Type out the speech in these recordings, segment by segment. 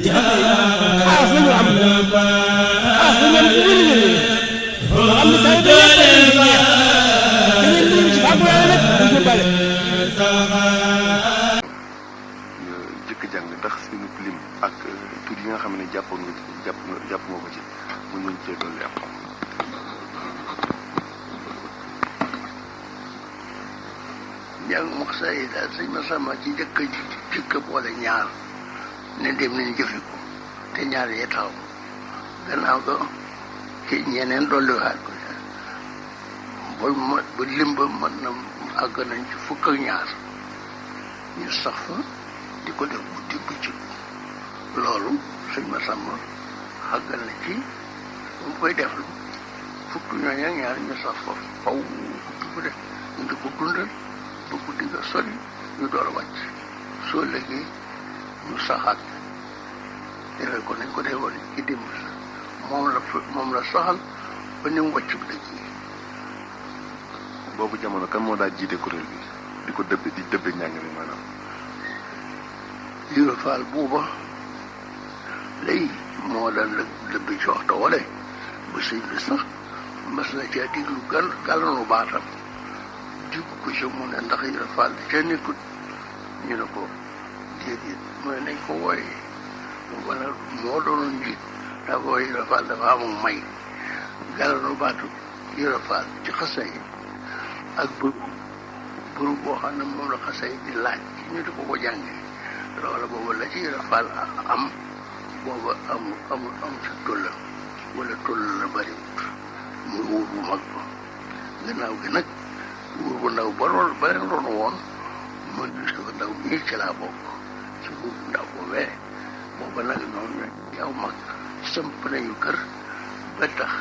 ci xas yi xaas la ñu am xaas la ñu am wér xam ne tay ba yëpp da ngeen mën ci fàggu yàlla nag dañ ko bale jëkk jàng ndax seenu lim ak tur yi nga xam ne jàpp nga ko ci mën nañ cee dolli am xam njàng mu xasaay yi daal sëñ Massamba ci jëkk boole ñaar ne dem nañ jëfi ko te ñaar yee taxaw gannaaw ga ci ñeneen dolliwaat ko ba limba mën na àgg nañ ci fukk ak ñaar ñu sax fa di ko def guddi bëccëg loolu sëñ Massamba àgg na ci bu mu koy deflu fukk ñooñu ak ñaar ñu sax fa faw guddi ko def ñu di ko dundal ba guddi nga sori ñu door a wàcc soo léegi ñu saxaat defee ko nañ ko defoon ci démb moom la saxal ba ni mu wàcc bu dëkk yi boobu jamono kan moo daa jiite kuréel bi di ko dëbbe njàng mi maanaam Ibra Faal buuba lay moo daan dëbbe ci waxtu wala ba sëñ bi sax mas na caa diglu gàllanu baatam diggu ko ci mu ne ndax Ibra Faal di ca nekkut ñu ne ko déedéet mu ne nañ ko wooyee wala moo doonoon njiit daa ko Ibra Faal dafa amul may gàllanu baatu Ibra Faal ci xasa yi ak bëru boo xam ne moom la xasa yi di laaj ñu di ko jàngee loola booba la ci Ibra Faal am booba amul ci tolla wala tolla la bariwut muy wuur bu mag ba gannaaw gi nag wuur bu ndaw ba leen ron woon man gis ko ndaw mii ci laa bokk ci wuur bu ndaw boobee booba nag noonu yow mag samp nañu kër ba tax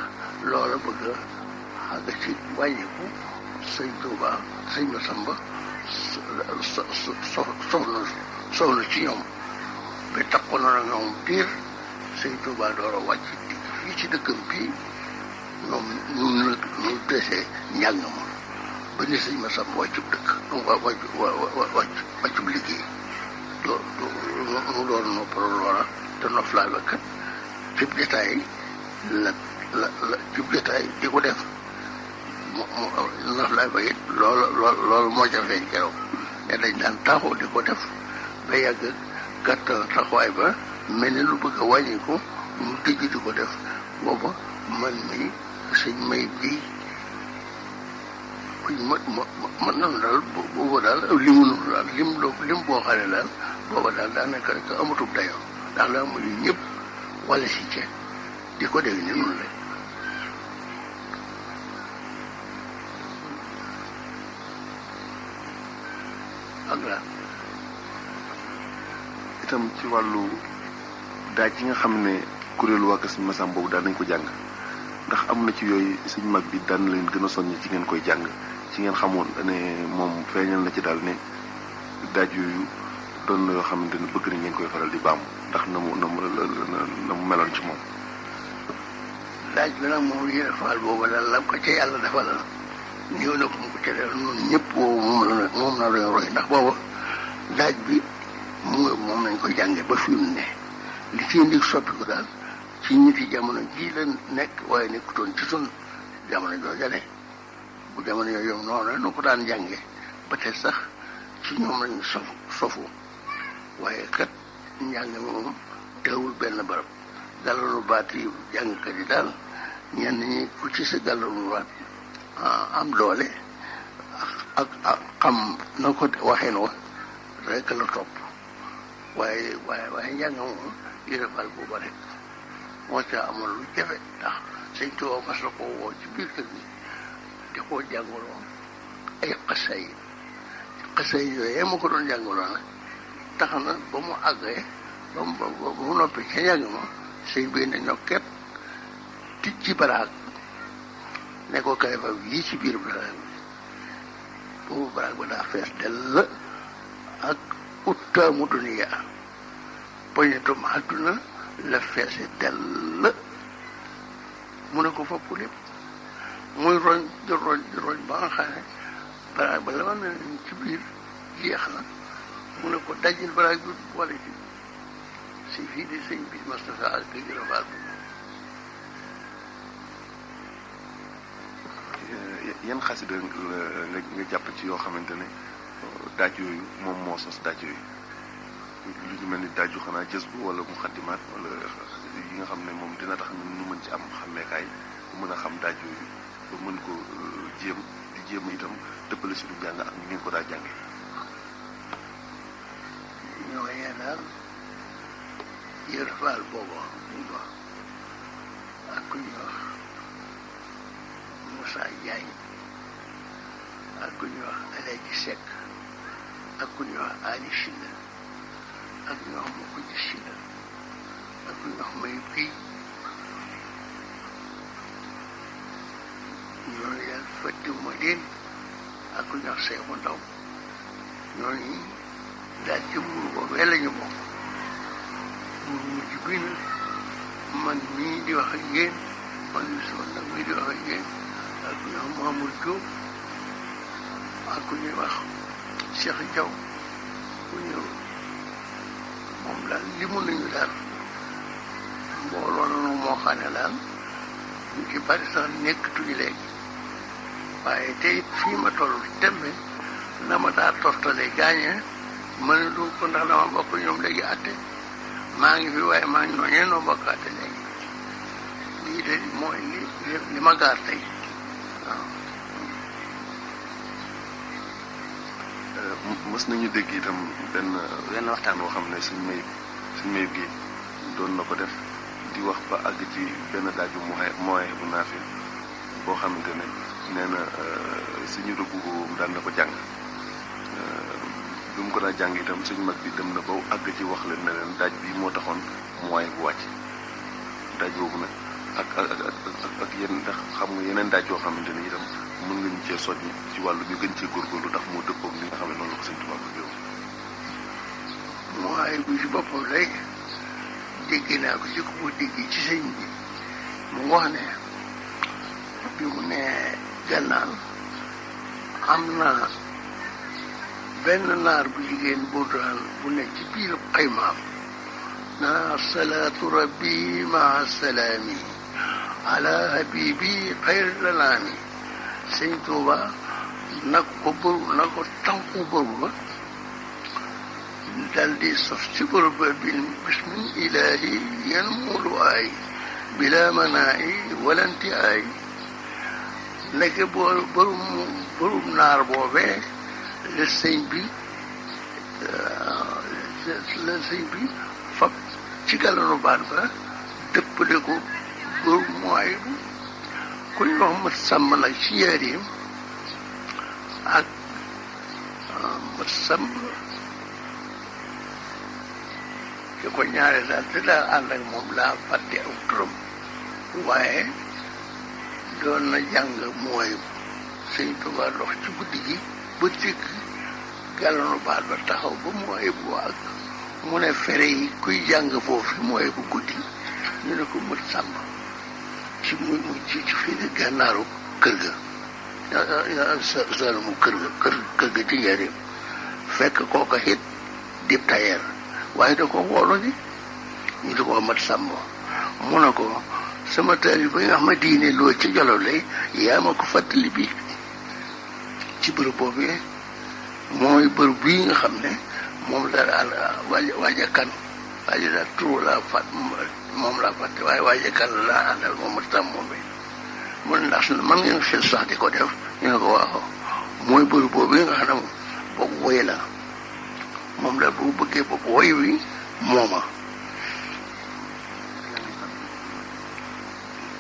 loola bëgg a àgg ci wàññiku sëñ Tuuba sëñ Massamba soxna ci ñoom ba takku na ñoom biir sëñ Tuuba door a wàcc fii ci dëkkam bii ñoom ñu desee njàng ma ba ni sëñ Massamba wàccub dëkk wàccub liggéey mu door noppal loola te noflaay ba kat cib détail la cib détail di ko def noflaay ba it loolu moo ca feeñ keroog ne dañ daan taxaw di ko def ba yàgg gàttal taxawaay ba mel ni lu bëgg a wàññiku mu tëj di ko def booba man mi sëñ may bii kuñ mën nañu daal booba daal limu daal lim boo xam ne daal booba daal daanaka rek amatub dayoo ndax la muy ñëpp wala si ceeb di ko dégg ni noonu la ak la itam ci wàllu daaj yi nga xam ne kuréelu waa Sëñ Massamba boobu daan nañ ko jàng ndax am na ci yooyu suñ mag bi daan leen gën a soññ ci ngeen koy jàng ci ngeen xamoon ne moom feeñal na ci daal ne daaj yooyu doon na yoo xamante ne bëgg nañ ngeen koy faral di baamu ndax na mu meloon ci moom. daaj bi nag moom Ibra Faal boobu daal la ko ca yàlla defal la ñëw na ko mu ko ca def noonu ñëpp boobu moom la doon roy ndax boobu daaj bi moom nañ ko jànge ba fi mu ne li ci indi soppi ko daal ci ñiti jamono ji la nekk waaye nekkutoon ci sun jamono joojale bu jamono yooyu noonu nu ko daan jànge ba tey sax ci ñoom lañu sofu waaye kat njàng mi moom teewul benn barab gàllalu baat yi jàngkat yi daal ñenn ñi ku ci sa gàllalu baat am doole ak xam na ko waxeen wa rek la topp waaye njàng moom Ibra Faal booba rek moo ca amoon lu jafe ndax sëñ Tuubaa mas na koo woo ci biir kër gi di koo jàngaloo ay xasay yooyee ma ko doon jàngaloo nag tax na ba mu àggee ba mu noppi ca njàng ma sëñ bi ne ñokket tij ci baraag ne ko kay fa yii ci biir baraag bi boobu baraag ba daa fees dell ak uttaamu duniya poñetum àdduna la feese dell mu ne ko fopp lépp muy roñ di roñ ba nga xam ne baraag ba la ma ne ci biir jeex na mu ne ko dajjil baraag bi boole ci si fii di sëñ bi Moustapha ak kër Ibra Fall yan xasida nga jàpp ci yoo xamante ne daaj yooyu moom moo sos daaj yooyu lu ñu mel ni daaju xanaa jës bu wala mu xaddimaat wala yi nga xam ne moom dina tax ñu mën ci am xàmmeekaay bu mën a xam daaj yooyu ba mën ko jéem itam dëppale suñu jàng ak ni ngeen ko daa jànge ñooñee daal Ibra Fall boobu ñu wax ak ku ñuy wax Moussa Diagne ak ku ñuy wax Alaaji Seck ak ku ñuy wax Ali Silla ak ñu wax ma ko gis Silla ak ku ñuy wax may bii ñooñu yàlla fàttewuma leen ak ku ñuy wax Seexu Ndaw ñooñu daal ci muur boobee la ñu bokk muur mujj bi nag man mii di wax ak yéen man mii sama nag mii di wax ak yéen ak ku ñuy wax Mamour Diop ak ku ñuy wax Cheikh Diaw ku ñëw moom daal li mun nañu daal mbooloo la moo xam ne daal ñu ci bari sax nekkatuñu léegi waaye tey fii ma toll tembe na ma daa toftale gaañee mën du ko ndax dama bokk ñoom léegi atte maa ngi fi waaye maa ngi nooñee noo bokk atte léegi lii de mooy li ma gaar tey waaw. mës nañu dégg itam benn waxtaan boo xam ne suñ mayib gi doon na ko def di wax ba àgg ci benn daaju mooy bu naafi boo xamante ne nee na suñu rëbbu daan na ko jàng bi mu ko daa jàng itam suñu mag bi dem na ba àgg ci wax leen ne leen daaj bi moo taxoon mooy bu wàcc daaj boobu nag ak yenn ndax xam nga yeneen daaj yoo xamante ne itam mën nga ñu cee soññi ci wàllu ñu gën cee góorgóorlu ndax moo dëppoog li nga xam ne noonu la ko sëñ Tuubaa bëgg yow. mooy bu ci boppam rek dégg naa ko ci ko ko dégg ci sëñ bi mu wax ne bi mu ne gànnaar am na benn naar bu jigéen bu daan bu nekk ci biir xaymaam naa salaatu rabbi maa salaami ala habibi xayr lalaami sëñ Tuuba nag ko tànku bëru ba dal di sof ci bëru ba bismil ilaahi yan mulu aay bila manaayi walanti aay nekk bërum naar boobee la sëñ bi fab ci gàllanu baat ba dëppale ko bërum mooy bu ku ñu wax mat sàmm nag ci njëriñam ak mat sàmm ki ko ñaare daal te daal ànd ak moom laa fàtte aw turam waaye doon na jàng mooy sëñ Tuubaa dox ci guddi gi ba dégg gàllanu baat ba taxaw ba mooy bu ak mu ne fere yi kuy jàng foofu mooy bu guddi ñu ne ko mat sàmm ci ci fii di gànnaaru kër ga salamu kër ga ci njëriñ fekk kooka it dib tayeer waaye da ko woolu ni ñu di ko mat sàmm mu ne ko sama taali ba nga xam ne diine loo ci jolof lay yaa ma ko fàttali bi ci bërëb boobu mooy bërëb bii nga xam ne moom la waaja kan waaja daal turu laa fàtt moom laa fàtte waaye waaja kan laa àndal moom mat sàmm moom bi mu ne ndax man ngeen xel sax di ko def ñu ne ko waaw mooy bërëb boobu nga xam ne boobu woy la moom daal bu bëggee boobu woy wi mooma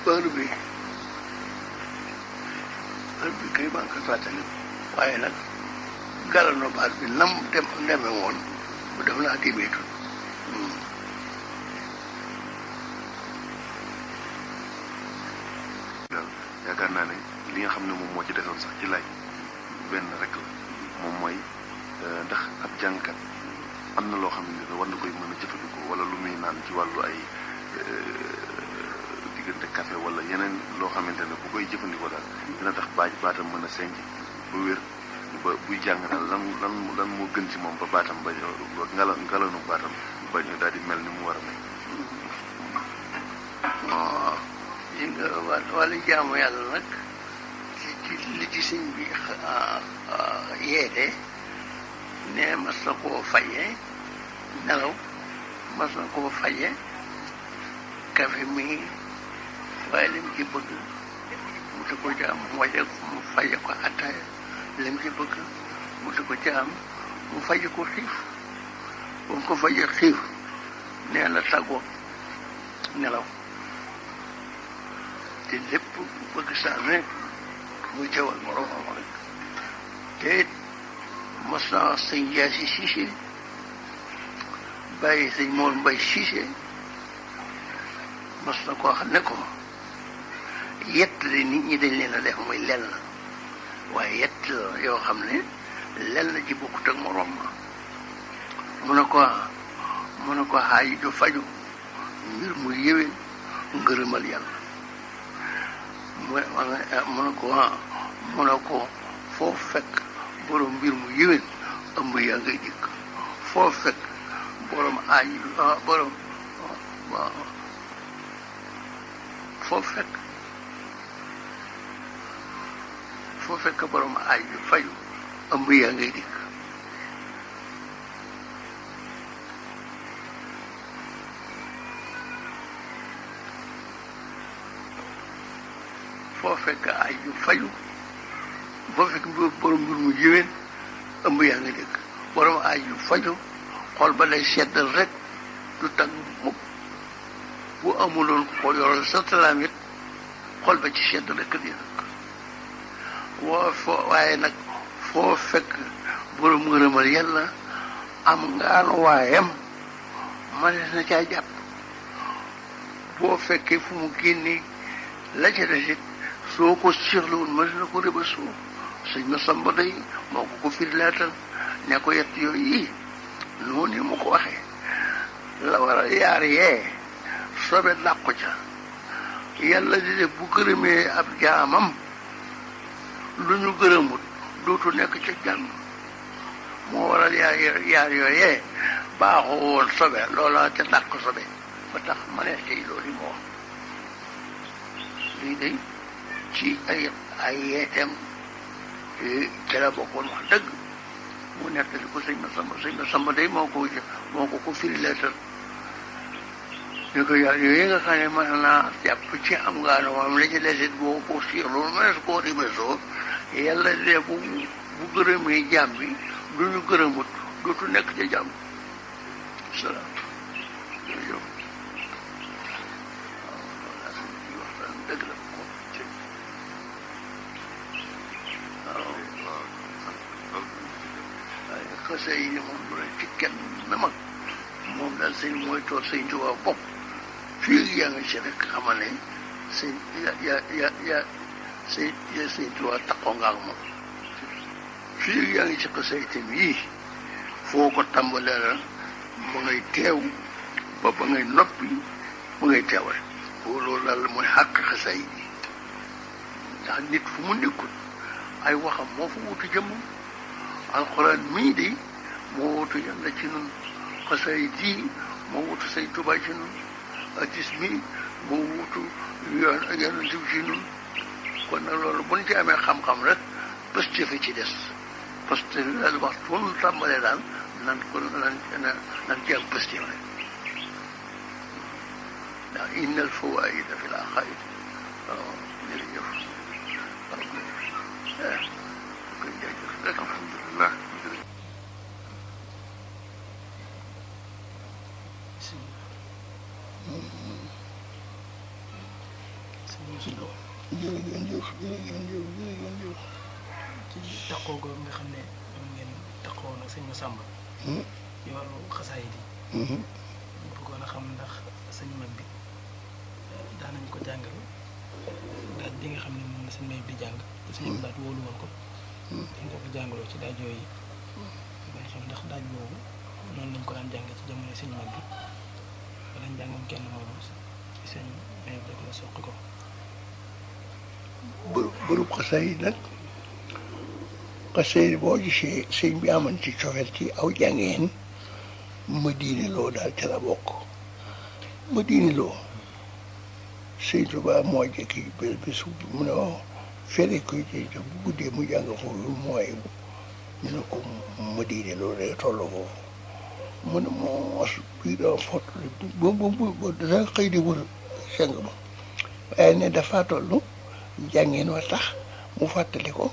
heure bi kay maa ngi koy fàttali waaye nag gàllanu baat bi nam demee woon bu def naa dibeetu yaakaar naa ne li nga xam ne moom moo ci desoon sax ci laaj benn rek la moom mooy ndax ab jàngkat am na loo xam ne war na koy mën a jëfandikoo wala lu muy naan ci wàllu ay diggante café wala yeneen loo xamante ne bu koy jëfandikoo daal dina tax baatam mën a senj ba wér ba buy jàng daal lan moo gën ci moom ba baatam ba ngalanu baatam ba ñu daal di mel ni mu war a mel. waaw li nga wàllu jaamu yàlla nag ci li ci sëñ bi yeete ne mas na koo faje nelaw mas na koo faje kafe mi waaye lim ci bëgg mu di ko jaam mu faje ko attaaya lim ci bëgg mu di ko jaam mu faje ko xiif bu mu ko faje xiif nee na tàggoo nelaw te lépp bëgg saa ne muy teewal moroomam rek te it mos naa sëñ Jaasi Siise bàyyi sëñ Moor Mbay Siise mos na koo xam ne ko yett de nit ñi dañ leen a def muy lenn waaye yett la yoo xam ne lenn ci bokkut ak moroom ma mu ne ko xaaji ju faju mbir mu yéwén ngërëmal yàlla mu ne ko foo fekk borom mbir mu yéwén ëmb yaa ngay dikk foo fekk borom aaji borom foo fekk borom aaji faju ëmb yaa ngay dikk foo fekk aaji faju boo fekk borom mbir mu yéwén ëmb yaa ngi dëkk borom aaji faju xol ba lay seddal rek du tag mukk bu amuloon ko yoral sa talaam it xol ba ci sedd rek di dëkk waaye nag foo fekk borom ngërëmal yàlla am ngaanu waayam manees na caa jàpp boo fekkee fu mu génne la ca desit soo ko sirlawul manees na ko rëba soo sëñ ma samba day moo ko firilaatal ne ko yett yooyu yi noonu mu ko waxee la war a yaar yee sobe làqu ca yàlla di def bu gërëmee ab jaamam lu ñu gërëmut dootu nekk ca jàmm moo waral yaar yooyee baaxoo woon sobe loola ca dàq sobe ba tax ma ne tey loolu moo wax lii day ci ay yeeteem ci la bokkoon wax dëgg mu nettali ko sëñ ma samba day moo ko firi leetal ñu ko yaar yooyu nga xam ne mën naa jàpp ci am ngaano moom la ci desit boo ko siir loolu mënees koo rimesoo yàlla de bu gërëmee jàmm bi du ñu gërëmut dootu nekk ca jàmm salaam jërëjëf waxtaan dëgg la ko waaye xase yi moom du la ci kenn na mag moom daal sëñ mooy toog sëñ Tuubaa bopp fii yaa ngi ci rek xamal ne sëñ sëñ Tuubaa taxoo nga ak moom fii yaa ngi ci xase itam yii foo ko tàmbalee la ba ngay teew ba ngay noppi ba ngay teew rek loolu daal mooy xàq xase yi ndax nit fu mu nekkul ay waxam moo fa wutu jëmmam alxuraan mii de moo wutu yàlla ci nun xasay di moo wutu say Tuubaa ci nun addis mi moo wutu yonent bi ci nun kon nag loolu bu ñu ci amee xam-xam rek bés jëfe ci des parce que daal wax fu nu tàmbalee daal nan ci am bés jëfe ndax innal fawaa'ida fil aqaa'id waaw jërëjëf koy jaajëf rek alhamdulillah jërëjëf ci taxaw googu nga xam ne moom ngeen taxaw nag sëñ Massamba ci wàllu xasaayid yi bëggoon a xam ndax sëñ mag bi daanañ ko jàngal daaj bi nga xam ne moom la sëñ may bi jàng te sëñ daaj wóolu woon ko dañ ko jàngaloo ci daaj yooyu nga xam ndax daaj boobu noonu lañ ko daan jàng ci jamono sëñ mag bi wala njàngam kenn moomu ci sëñ may bi rek la soqi ko bërëb xasaay yi nag xasee boo gisee sëñ bi amoon ci cofeel ci aw jàngeen ma diine loo daal ca la bokk. ma diine loo sëñ Tuubaa moo jekki bés mu ne waaw fere koy jëj bu guddee mu jàng foofu mooy ñu ne ko ma diine loo day toll foofu mu ne moo bii doo fott bu dana xëy di wër seng ba waaye ne dafa toll jàngeen wa tax mu fàttali ko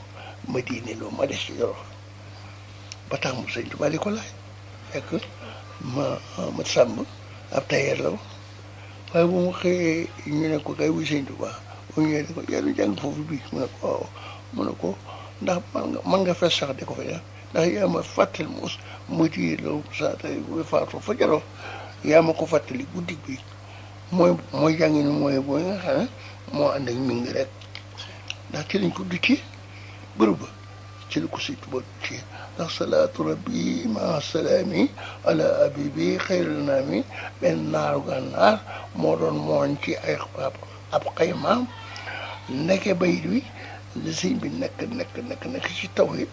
ma diine loo ma des ci Jolof ba tax mu sëñ Tuubaa di ko laaj fekk ma sàmb ab tailleur la waaye bu mu xëyee ñu ne ko kay wuy sëñ Tuubaa bu ñëwee di ko yaru jàng foofu bii mu ne ko waaw mu ne ko ndax man nga fes sax di ko fa def ndax yaa ma fàttali mos ma diine loo sa tay bu faatu fa Jolof yaa ma ko fàttali guddi bi mooy jàngi ni mooy booy nga xam ne moo ànd ak mi ngi rek ndax ci lañ ko duccee bërëb ba ci la ko sëñ Tuubaa duccee ndax salaatu rabbi ma salaami ala abibi xayril naami benn naaru gànnaar moo doon mooñ ci ay ab xaymaam ndeke bayit wi li sëñ bi nekk ci taw yi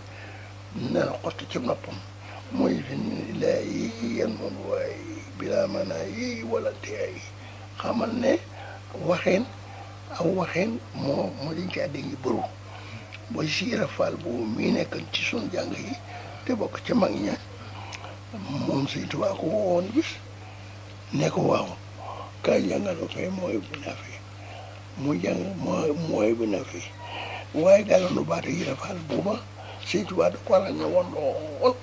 ne na xotti ci noppam mooy fi ilaahi yan moom waay bilaa manaa yi wala teey xamal ne waxeen moo dañ caa dégg bëru booy siira faal boobu mii nekk ci sun jàng yi te bokk ca mag ña moom sëñ Tuubaa ko woon bis ne ko waaw kaay jàngal fay mooy bu na fi mu jàng mooy bu na fi waaye gàllandu baatu yi faal booba sëñ Tuubaa da ko ràññe woon lool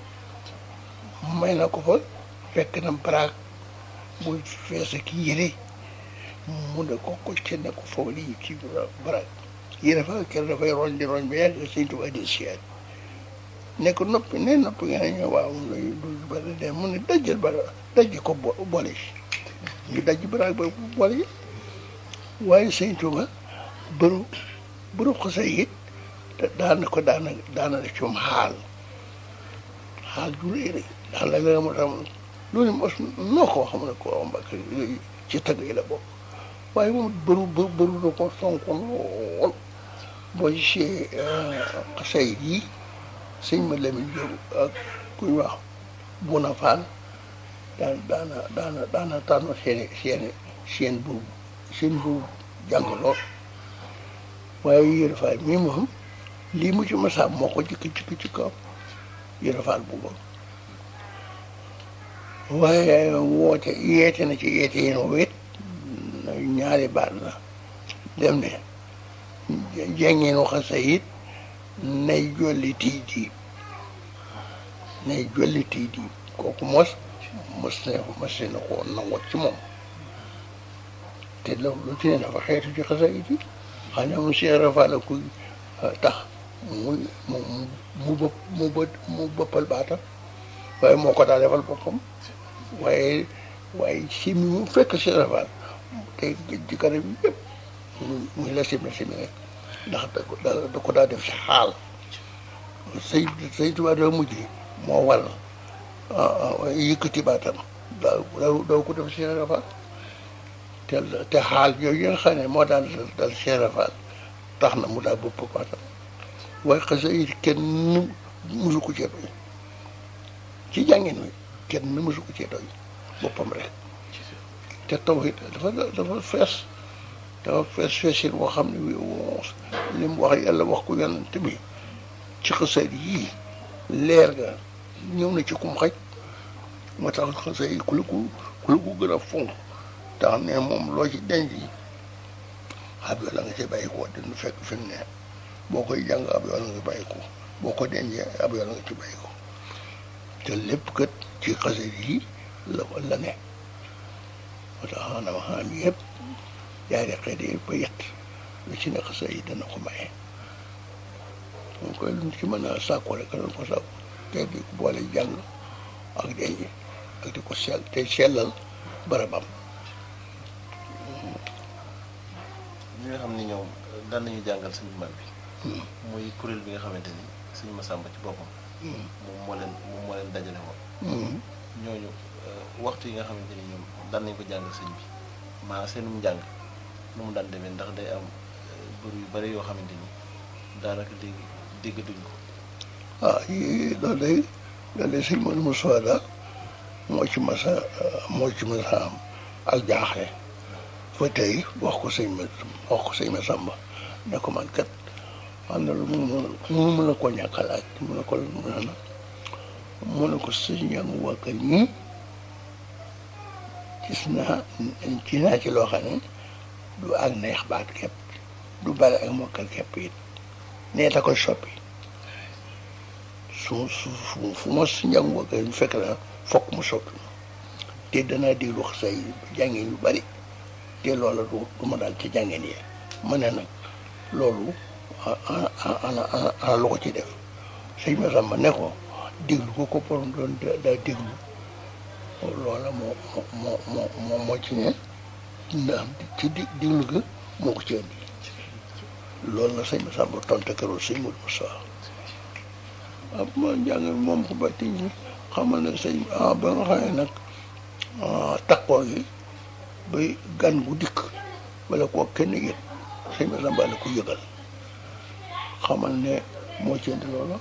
may na ko fa fekk na baraag bu fees ki yére mu ne ko ci ne ko foofu lii ci baraag yére fa kër dafay roñ di roñ ba yàgg sëñ Tuubaa di siyaat ne ko noppi nga ne ñoo waaw du bari de mu ne dajj ko boole ñu dajj baraag ba boole yi waaye sëñ Tuubaa bëru xasa it daana def ci moom xaal ju réy rek daal la nga moo tam loolu mos noo ko wax mu ne ko mbakk ci tagg yi la bokk waaye moom bëru na ko sonko lool boo gisee xasay yi sëñ ma Lamin Jóob ak ku ñu wax Buna Faal daana tànn seen bu jàng lool waaye Yëra Faal mii moom lii mu ci masaab moo ko jëkk ci kaw Yëra Faal bu moom waaye yeete na ci yeete yi no wet ñaari baat la dem ne jàngeenu xasa it nay jolli tii diib kooku mos na ko nangot ci moom te lu ci ne dafa xeetu ci xasa it yi xam ne mu Cheikh Rafa la ku tax mu bëppal baatam waaye moo ko daa defal boppam waaye si mi mu fekk Cheikh Rafa te ci kanam yëpp muy la simi rek ndax da ko daa def si xaal sëy Tuubaa daa mujj moo war yëkkati baatam daaw ko def Cheikh Rafa te xaal yooyu nga xam ne moo daan dal Cheikh Rafa tax na mu daa bëpp baatam waaye xasa yi kenn mësu ko cee doy ci jàngin wi kenn mësu ko cee doy boppam rek te taw it dafa fees feesin boo xam ne li mu wax yàlla wax ko yonent bi ci xasida yii leer ga ñëw na ci kum xaj moo tax xasida yi ku la ko gën a fonk tax ne moom loo ci denc ab yoo la nga ci bàyyi ko dina fekk fi mu ne boo koy jàng ab yoo la nga bàyyi ko boo ko dencee ab yoo la nga ci bàyyi ko te lépp kat ci xasida yi la ne moo tax xanaa xam yëpp jaari xeet yi ba yett lu ci ne xasida yi dana ko maye moom koy luñ ci mën a sàkku rek doon ko sàkku te di ko boole jàng ak denc ak di ko sellal barabam. ñi nga xam ni ñoom daan nañu jàngal suñu mag bi muy kuréel bi nga xamante ni suñu Masamba ci boppam moom moo leen dajale woon ñooñu waxtu yi nga xamante ni ñoom daan nañ ko jàngal sëñ bi maa seenum njàng nu mu daan demee ndax day am bër yu bari yoo xamante ni daanaka dégg duñ ko ah loolu day sëñ Modou Moussa daal moo ci mas a am ak jaaxle fa tey wax ko sëñ Massamba ne ko man kat am na lu mu mën a ko ñàkk a laaj mu ne ko sëñ Ndiangu waa kër ñi gis naa ci loo xam ne du ak neex baat képp du bari ak mokkal képp it nee ta koy soppi fu ma sëñ Ndiangu waa kër ñu fekk la fokk mu soppi te danaa déglu say jàngeen yu bari te loola du ma daal ci jàngeen yi ma ne nag loolu ana lu ko ci def sëñ Massamba ne ko déglu ko borom doon daa déglu loola moo ci ne ndax ci déglu ga moo ko ci indi loolu la sëñ Massamba tonte keroog sëñ Modou Moussa ma njàng moom ko ba ti xamal ne sëñ ba nga xam ne nag takkoo yi bay gan gu dikk wala koo kenn yëg sëñ Massamba la ko yëgal xamal ne moo ci indi loolu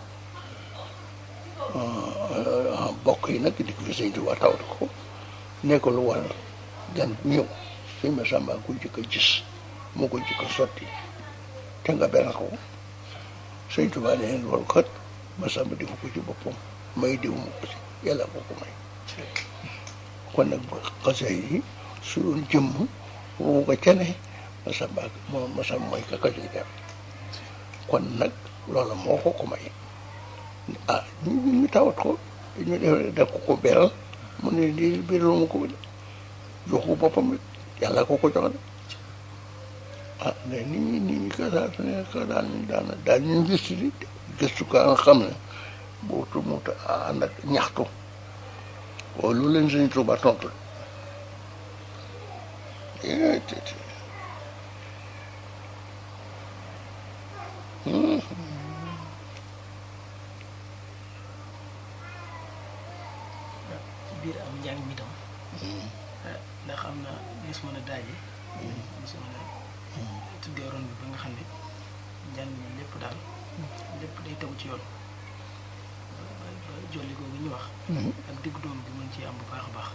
bokk yi nag dikk fi sëñ Tuubaa tawat ko ne ko lu waral gan gu ñëw sëñ Massamba ko jëkk a gis moo ko jëkk a sotti te nga beral ko sëñ Tuubaa ne loolu kat Massamba defu ko ci boppam may diw ma ko ci yàlla ko ko may kon nag xase yi su doon jëmm woo ko ca ne Massamba mooy ka ko ciy def kon nag loola moo ko may ah ñu tawat ko ñu def ko beral mu ne lii beraloo ma ko jox ko boppam yàlla ko jox de ah mais nit ñi ka daal ñu gëstu ka nga xam ne boobu mu ànd ak ñaxtu waaw loolu leen sëñ Tuubaa tontu biir am njàng mi tam ndax am na gis mën a daaje gis mën a tuddee ron bi ba nga xam ne njàng mi lépp daal lépp day tegu ci yoon ba jolli googu ñu wax ak diggu doom bi mën ci am bu baax a baax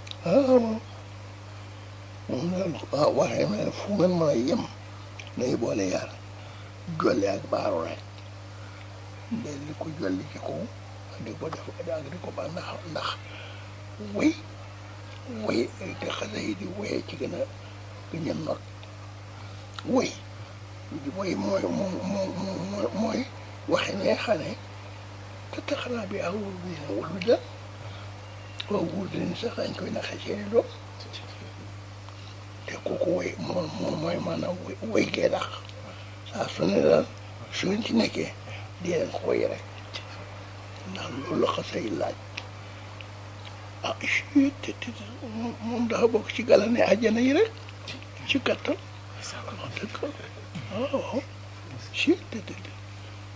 moom daal waxee na fu ngeen mën a yem nay boole yaar jolli ak baaru rek ndey li ko jolli ci kaw di ko def ak di ko baax ndax way te xale yi di woyee ci gën a not way mooy waxe ne xane te taxanaa bi ak wóor bi ne wul bi la waaw wóor dañ sax dañ koy naxe seeni doom te kooku way moom mooy maanaam way gee dax saa su ne daal su ngeen ci nekkee di leen ko way rek ndax loolu la xase yi laaj ah te moom dafa bokk ci galane àjjana yi rek ci kattan dëgg waaw te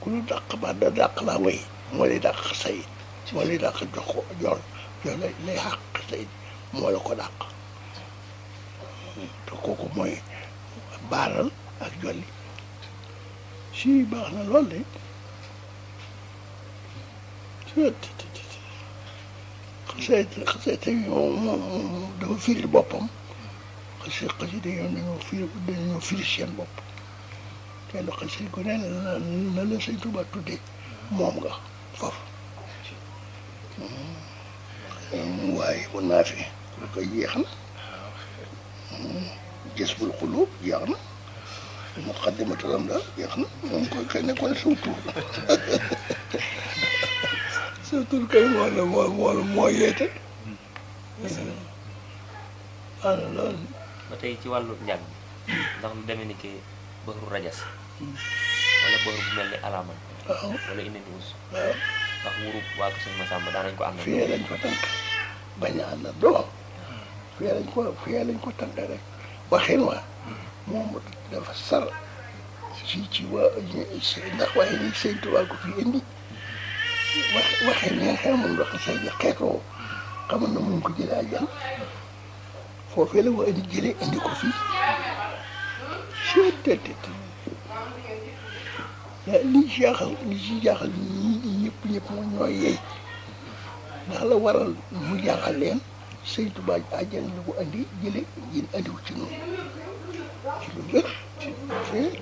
ku lu dàq ba da dàq laa way moo lay dàq sayit moo lay dàq jox ko jox lay xàq sayit moo la ko dàq te kooku mooy baaral ak jolli si baax na lool de xasee moom dafa firi boppam xasi dañoo firi seen bopp te ndox xasi ko ne na la sëñ Tuubaa tuddee moom nga foofu waaye bu naa fi lu koy jeex na gës bul xulub jeex na muqaddimatul am daal jeex na moom koy kay nekkoon saw tur saw tur kay moo yeete ana loolu ba tey ci wàllu njàng ndax lu demee ni ki bëxru rajas wala bëxru bu mel ni alaaman wala indi nuus ndax wurub waa ko sëñ Massamba daan nañ ko ànd fii lañ ko tànk bañ a ànd doom fii lañ ko tànk rek waxin wa moom dafa sar ci waa ndax waaye ni sëñ Tuubaa ko fi indi waxin ne xamul ndox say xeetoo xamal na mun ko jëlee àjjana foofee la ko indi jëlee indi ko fii li ci jaaxal ñi ñëpp ñëpp mu ñooy yey ndax la waral mu jaaxal leen sëñ Tuubaa àjjana la ko andi jële yéen andiwu ci noonu ci lu wér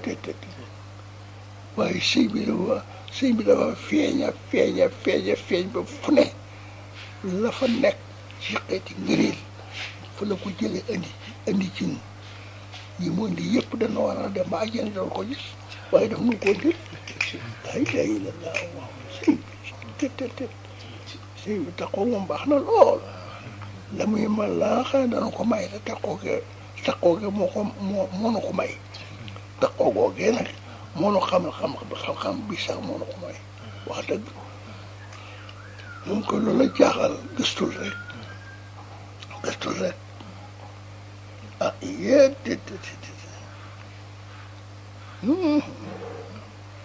te waaye sëñ bi dafa feeñ ba fu ne la fa nekk ci xeeti ngëneel fa la ko jële andi ci noonu yi mu indi yëpp dana war a dem ba àjjana doon ko gis waaye daf nu ko ndil ay la waaw sëñ bi sëñ bi taxaw moom baax na lool la muy man la xam ne dana ko may te taxaw ge moo nu ko may taxaw googee nag moo nu xam bi sax moo nu ko may wax dëgg moom ko loolu la jaaxal gëstul rek ah yéen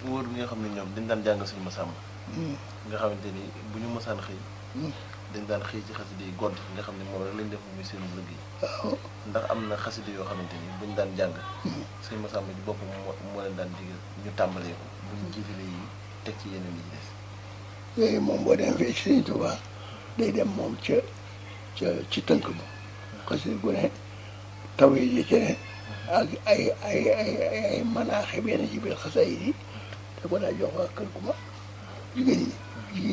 wóor bi nga xam ne ñoom dañ daan jàng Sëñ Masamba nga xamante ni bu ñu mësaan xëy dañ daan xëy ci xasida yi gont nga xam ne moom rek lañ def muy seen liggéey ndax am na xasida yoo xamante ni buñ daan jàng Sëñ Masamba ci boppam moo leen daan digal ñu tàmbalee ko buñ jiitale yi teg ci yeneen yi ci des yooyu moom boo dem fee ci Sëñ Tuubaa day dem moom ci tënk ba xasida gu ne taw yi ci ne ak ay manaaxe benn ci biir xasaay yi te ko daa jox waa kër gu mag jigéen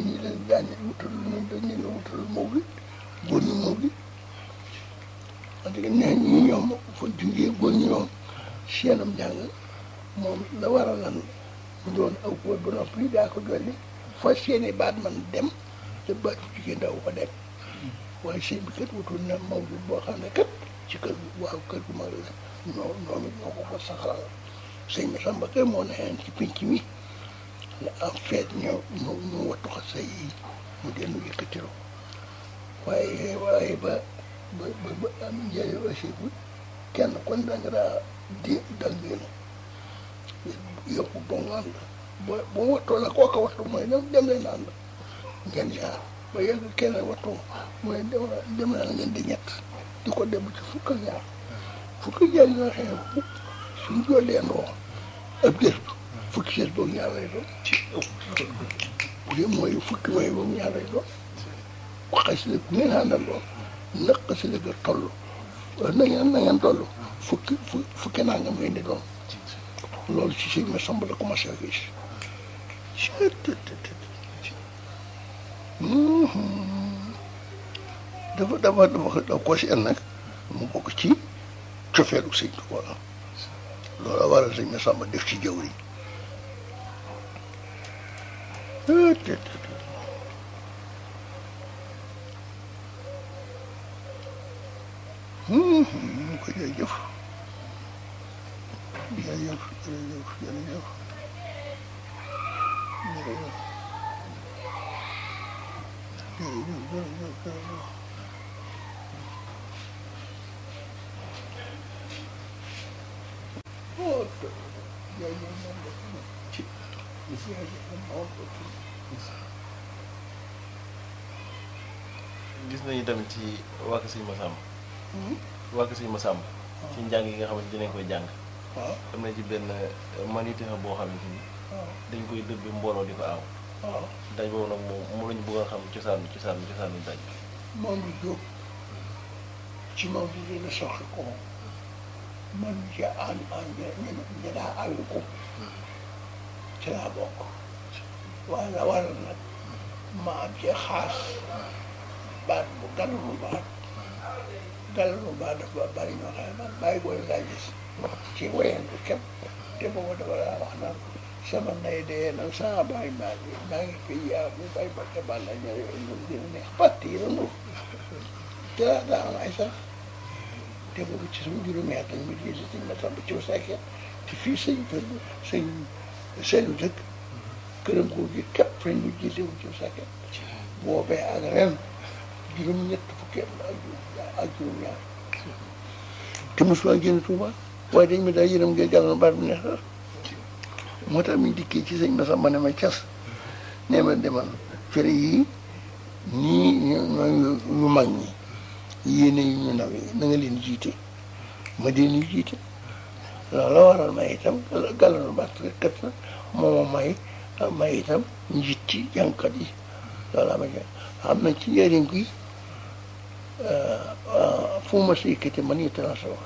ñi leen daan wutal dañ wutal mawlid góor ñi mawlid parce que nee ñi ñoom fa jugee góor ñi ñoom seenam njàng moom la war a lan mu doon aw góor ba noppi daa ko dolli fa seeni baat man dem te baat jigéen daw ko dem waaye sëñ bi kat wutul na mawlid boo xam ne kat ci kër gu mag la ñoom it ñoo ko fa saxalal sëñ Masamba kay moo ne ci pinc mi la am feet ñu wattu xasa yi mu dellu yëkkatiro waaye ba am njëriñ aussi bu kenn kon da nga daa dal ngeen yokku ba mu ànd ba wattoo la kooka wattu mooy dem leen ànd ngeen jaar ba yegg kenn wattu mooy dem naa ngeen di ñett di ko dem ci fukk ak ñaar yi nga xam ne suñ jolleendoo ab gës fukki gës boobu ñaar lay doon bu dee mooy fukki mooy boobu ñaar lay doon xasida bu ngeen àndandoo nag xasida ga toll na ngeen toll fukki nangam ngeen di doon loolu ci Sëñ Masamba la commencé a gis dafa ko si nag mu bokk ci cofeelu Sëñ Tuubaa loolu waral Sëñ Masamba def ci jaww ji ko jërëjëf gis nañu tamit ci waa Kër Sëñ Masamba waa Kër Sëñ Masamba ci njàng yi nga xamante dinañ koy jàng am na ci benn manité boo xamante ni dañ koy dëbbi mbooloo di ko aaw daj boobu nag moom lañu bëggoon xam cosaanu daj moom lu jóg ci moom bi dina soxla ko man ci ñu daa àll ko ci laa bokk waaye la waral nag ma am ci xaas baat bu gàllalu baat dafa bari ñoo xam ne man bàyyi booy laa gis ci wayantu képp te boobu dafa daa wax naan sama nay dee nag sama bàyyi maa ngi fi yaa bu bay ba te bàll ñëw ñun dina neex pàtt yi randu te daa am ay sax te boobu ci sama juróomi at lañ ma jiite Sëñ Masamba ci Sakket te fii sëñ dëkk këram koo gi képp lañ mu jiite wu ci Sakket boobee ak ren juróom-ñett fukki ak juróom-ñaar te mosuma génn Tuuba waaye dañ ma daa yërëm ngir gàllankoor baat bu neex moo tax mi dikkee ci Sëñ Masamba ne ma cas nee ma demal fere yii ñii ñooy ñu mag ñi yéene yu ñu ndaw yi na nga leen jiite ma dee ñu jiite loolu la waral may itam gàllankoor baat kat moo ma may may itam njiit ci jàngkat yi loolu am nañ ci njëriñ gi fu ma si yëkkati man yi transport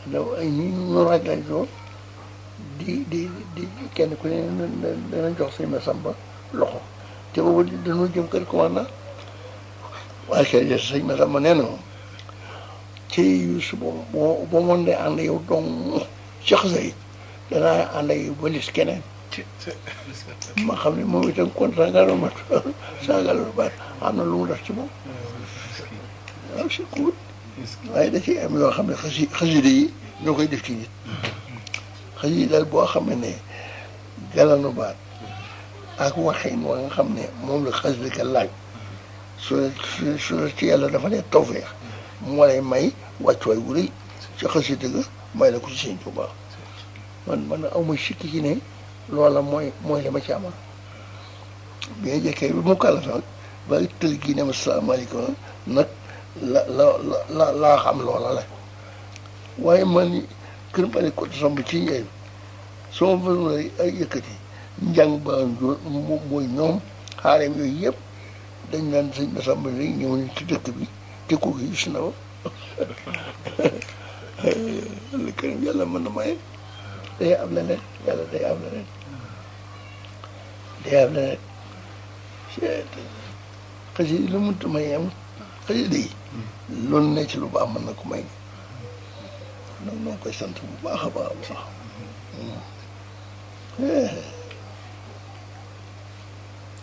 daw ay ñi ñu raj lay doon di kenn ku ne dana jox sëñ Masamba loxo te boobu dañoo jëm kër commandant waaye kay sëñ Masamba nee na moom ci Yuusu boo mën de ànd yow dong ci xasa yi danaa ànd ak yow ba lis keneen ma xam ne moom itam kon sangalo ma sangalo ba am na lu mu def ci moom waaw c'est cool waaye da ciy am yoo xam ne xasida yi ñoo koy def ci nit xasida boo xam ne galanu baat ak waxin wa nga xam ne moom la xasida ka laaj su ci yàlla dafa ne tawfeex moo lay may wàccuwaay wu rëy ci xasida ga may la ko ci Sëñ Tuubaa man awma sikki ci ne loola mooy li ma ci amal bi nga jëkkee bi mu kàllafa ba tël gi ne ma salaamaaleykum nag laa xam loola la waaye man kër Mbale Koto Samb ci njëriñ soo ma mënoon ay yëkkati njàng ba mooy ñoom xaareem yooyu yëpp dañ naan sëñ Masamba bi ñëw nañ ci dëkk bi te ko gis na ma li këram yàlla mën na maye day am leneen yàlla day am leneen xasida lu mënta may am xasida yi loolu ne ci lu baax mën na ko may donc noo koy sant bu baax a baax a baax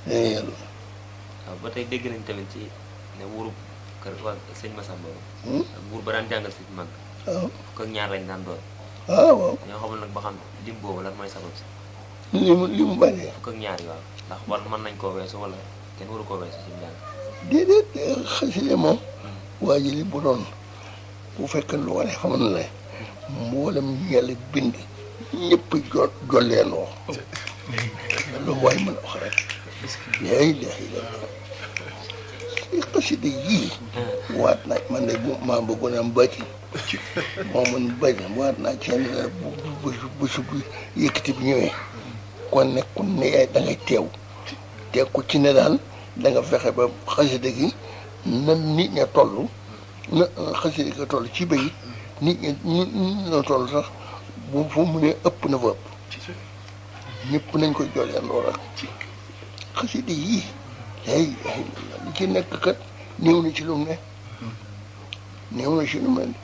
yàlla waaw ba tey dégg nañ tamit ci ne wuuru kër waa sëñ Masamba ak wuur ba daan jàngal sëñ mag waaw fukk ak ñaar lañ daan doon waaw ñoo xamul nag ba xam lim boobu lan mooy sabab si li mu bëree fukk ak ñaar yi waaw ndax war mën nañ koo weesu wala kenn waru koo weesu ci njàng déedéet xasida moom waa ji li bu doon bu fekkee lu war a xam ne la mboolem yàlla bind ñëpp jolleendoo lu waay mën a wax rek léegi xasida yii waat naa man de bu maa bëggoon am bàcci moo mën bàcci waat naa ci bu yëkkati bi ñëwee kon ne ku ne yaay da ngay teew te ku ci ne daal da nga fexe ba xasida gi na nit ña toll na xasida gi toll ci bayit nit ña toll sax bu fu mu ne ëpp na fa ëpp ñëpp nañ koy jooleen lool rek xasida yii li ci nekk kat néew na ci lu mu ne néew na ci lu mu ne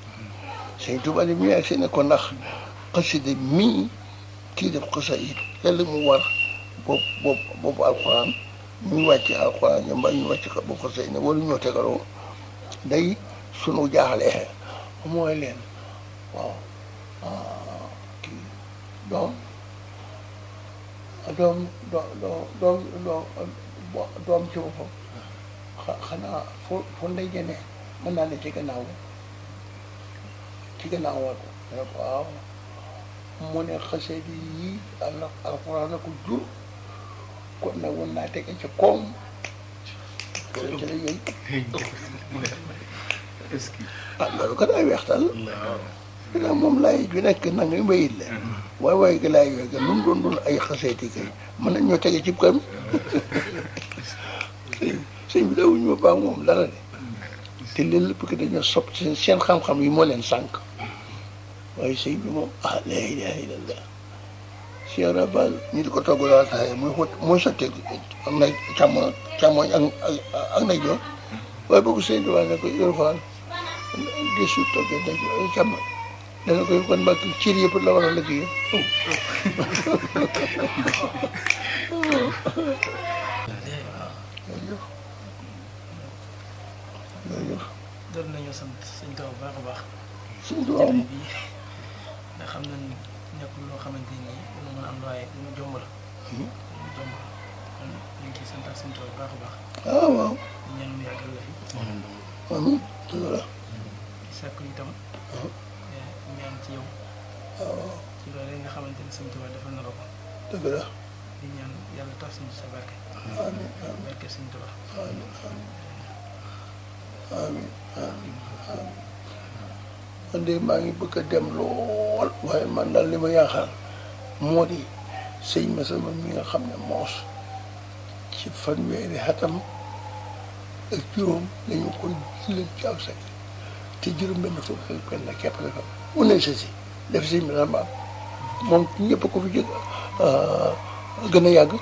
Sëñ Tuubaa di mi ak si ne ko ndax xasida mii kii def xasaayid yàlla mu war boobu alxuraan muy wàcc alxuraan ñoom mbaa ñu wàcc boobu xasaayid ne wala ñoo tegaloo day sunu jaaxlee mooy leen waaw kii doom ci boppam xanaa fu ndey jëne mën naa ne ci gannaaw war ko ne ko waaw mu ne xasida yi alxuraan a ko jur kon nag war naa tege ci koom ci la yooyu loolu kat ay weextal la moom laay ju nekk nag nga mbayit la waaye gi laay yooyu lu mu doon ay xaseeti kay mën nañ ñoo tege cib kam sëñ bi dawuñu ma baax moom dara de te leen lépp que dañoo sopp seen xam-xam yi moo leen sànq waaye sëñ bi moom la ilaha illallah Cheikh Rafal ñu di ko togg daal taxee muy sottee ak na càmmoñ ak na joor waaye boobu sëñ bi wax ne ko yor faal di su toggee na joor càmmoñ dana koy kon mbàkk cër yëpp la war a liggéey doon nañoo sant sëñ Tuubaa bu baax a baax. sëñ Tuubaa bi ndax xam nañ nekkul loo xamante ni lu mën a am waaye lu mu jomb la. lu mu jomb la kon ñu ngi ciy sant sëñ Tuubaa bu baax a baax. waaw. ñaan mu yàggal la fi. amiin dëgg la. di sàkku itam. ñaan ci yow. waaw. ci loolu nga xamante ni sëñ Tuubaa defal na la ko. dëgg la. di ñaan yàlla tax suñu sa barke. amiin amiin barke sëñ Tuubaa. amiin amiin amiin amiin man de maa ngi bëgg a dem lool waaye man daal li ma yaakaar moo di sëñ Masamba mi nga xam ne moos ci fanweeri xatam ak juróom lañu ko jullee ci aw sek te juróom benn fukk ak benn képp la fa mu ne si def sëñ Masamba moom ñëpp ko fi jëg gën a yàgg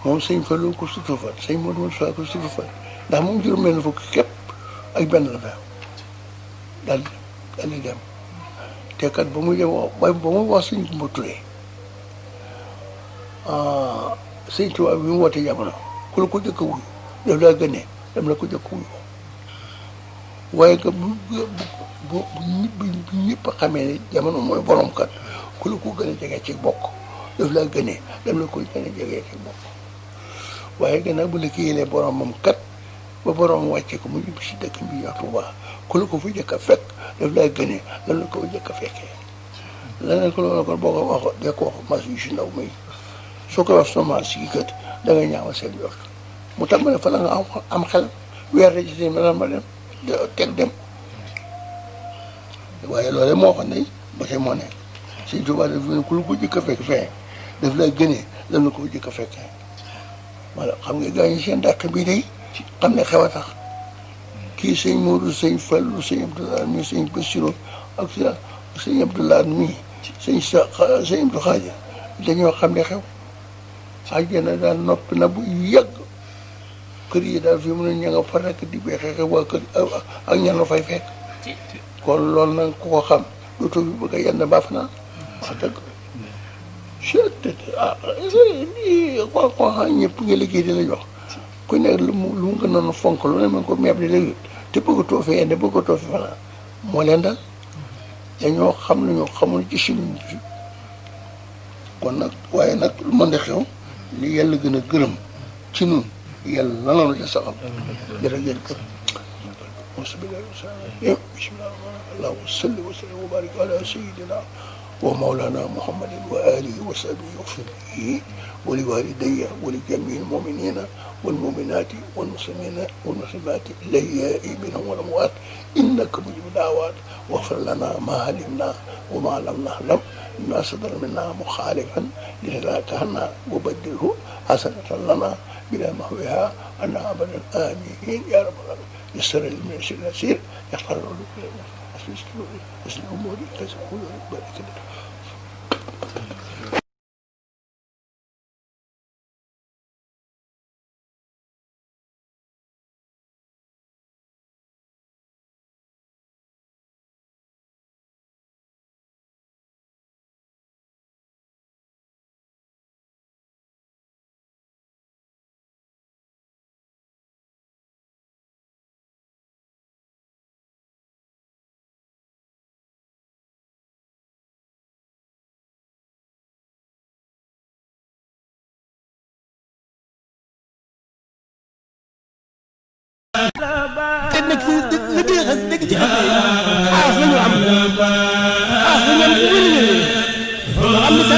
moom sëñ Fallou ko sutu fan sëñ Modou Moussa ko sutu fan ndax moom juróom benn fukk képp ak benn la fa daal di dem te kat ba mu dem ba mu wax sëñ Kumba Touré sëñ Tuubaa bi mu woote jamono ku la ko jëkk a wuyu daf laa gënee dem la ko jëkk wuyu waaye que bu ñëpp xamee ne jamono mooy borom kat ku la ko gën a jege ci bokk daf laa gënee dem la ko gën a jege ci bokk waaye gannaaw bu la kiilee boromam kat ba borom wàcce ko mu ñibbi si dëkk bi ñuy wax Tuubaa ku la ko fa jëkk a fekk daf laa gënee lan la ko jëkk a fekkee leneen ko loolu kon boo ko waxoo dee ko wax mas yu si ndaw muy soo koy wax semence yi kat da nga ñaawal seen yor mu tàmbale fa la nga am xel weer ci seen ma dem teg dem waaye loolee moo xam ne ba tey moo nekk Sëñ Tuubaa daf ne ku la ko jëkk a fekk fee daf laa gënee lan la ko jëkk a fekkee voilà xam nga gars yi seen dàq bii day xam ne xew a tax kii sëñ Modou sëñ Fallou sëñ Abdoulaye mi sëñ Bassirou ak sëñ Abdoulaye mi sëñ Abdou Khadir dañoo xam ne xew àjjana daal noppi na bu yàgg kër yi daal fi mu ne ña nga fa rekk di beexeexe waa kër ak ña nga fay fekk kon loolu nag ku ko xam dootoo fi bëgg a yenn baaf naa wax dëgg ko xam ñëpp nga liggéey di la jox ku nekk lu mu nga noonu fonk lu ne man ko meeb di la yut te bëggatoo fi yenn bëggatoo fi fanaan moo leen dal dañoo xam lu ñu xamul ci suñu kon nag waaye nag lu mën di xew li yàlla gën a gërëm ci nun yàlla na la ca saxal jërëjëf ko bismillah allahumma salli wa sallim wa barik ala sayyidina wa mawlana muhammadin wa alihi wa sahbihi wa sallam wa li walidayya wa li jami'il mu'minina wal mu'minati wal muslimina wal muslimati al-ahya'i minhum wal amwat innaka mujibu da'awat waghfir lana ma alimna wa ma lam na'lam ما صدر منا مخالفا لذاك عنا وبدله حسنة لنا بلا مهوها أن أبدا آمين يا رب العالمين يسر من اليسير يختار له أسل أموري كذا بارك الله te nag fii dëgg ci xam ne xaas la ñu am xaas la ñu am am na